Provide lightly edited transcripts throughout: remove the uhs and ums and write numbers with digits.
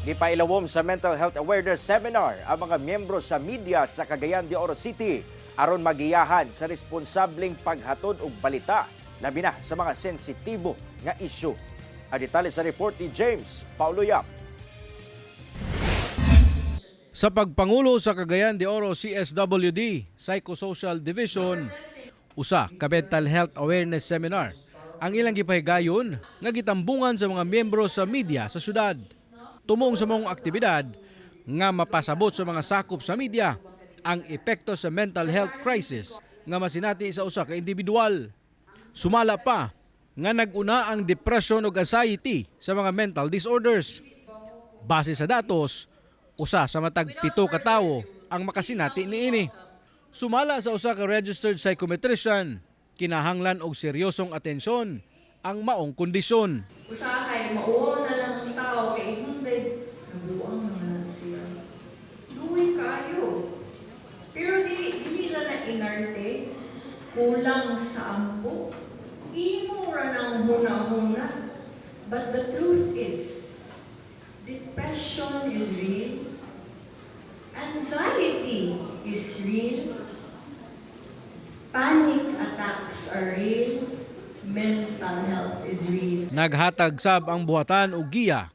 Gipailawom sa Mental Health Awareness Seminar ang mga miyembro sa media sa Cagayan de Oro City aron magiyahan sa responsableng paghatod og balita, labi na sa mga sensitibo nga isyu. Ang detalye sa report ni James Paulo Yap. Sa pagpangulo sa Cagayan de Oro CSWD Psychosocial Division, usa ka mental health awareness seminar ang ilang gipahigayon nga gitambungan sa mga miyembro sa media sa syudad. Tumong sa maong aktibidad nga mapasabot sa mga sakop sa media ang epekto sa mental health crisis nga masinati sa usa ka individual. Sumala pa nga nag-una ang depression ug anxiety sa mga mental disorders. Base sa datos, 1 sa matag 7 ka tawo ang makasinati niini. Sumala sa usa ka registered psychometrician, kinahanglan og seryosong atensyon ang maong kondisyon. Usahay, mauwaw na lang ang tao kay ingon day, nabuang naman na siya. Luoy kaayo. Pero dili dili ra na inarte, kulang sa ampo. Imo ra nang huna-huna. But the truth is, depression is real. Anxiety is real. Panic attacks are real. Mental health is real. Naghatag sab ang buhatan og giya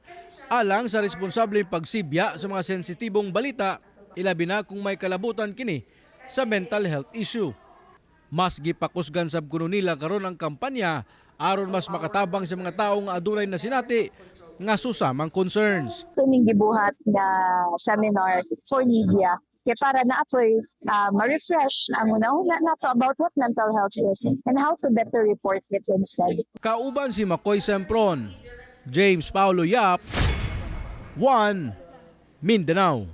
alang sa responsableng pagsibya sa mga sensitibong balita, ilabi na kung may kalabutan kini sa mental health issue. Mas gipakusgan sab kuno nila karon ang kampanya aron mas makatabang sa mga tawo nga adunay nasinati nga susamang concerns. Ito gibuhat nga seminar for media kay para naa poy ma-refresh ang una-una nato about what mental health is and how to better report it instead. Kauban si Makoy Sempron, James Paulo Yap, 1 Mindanao.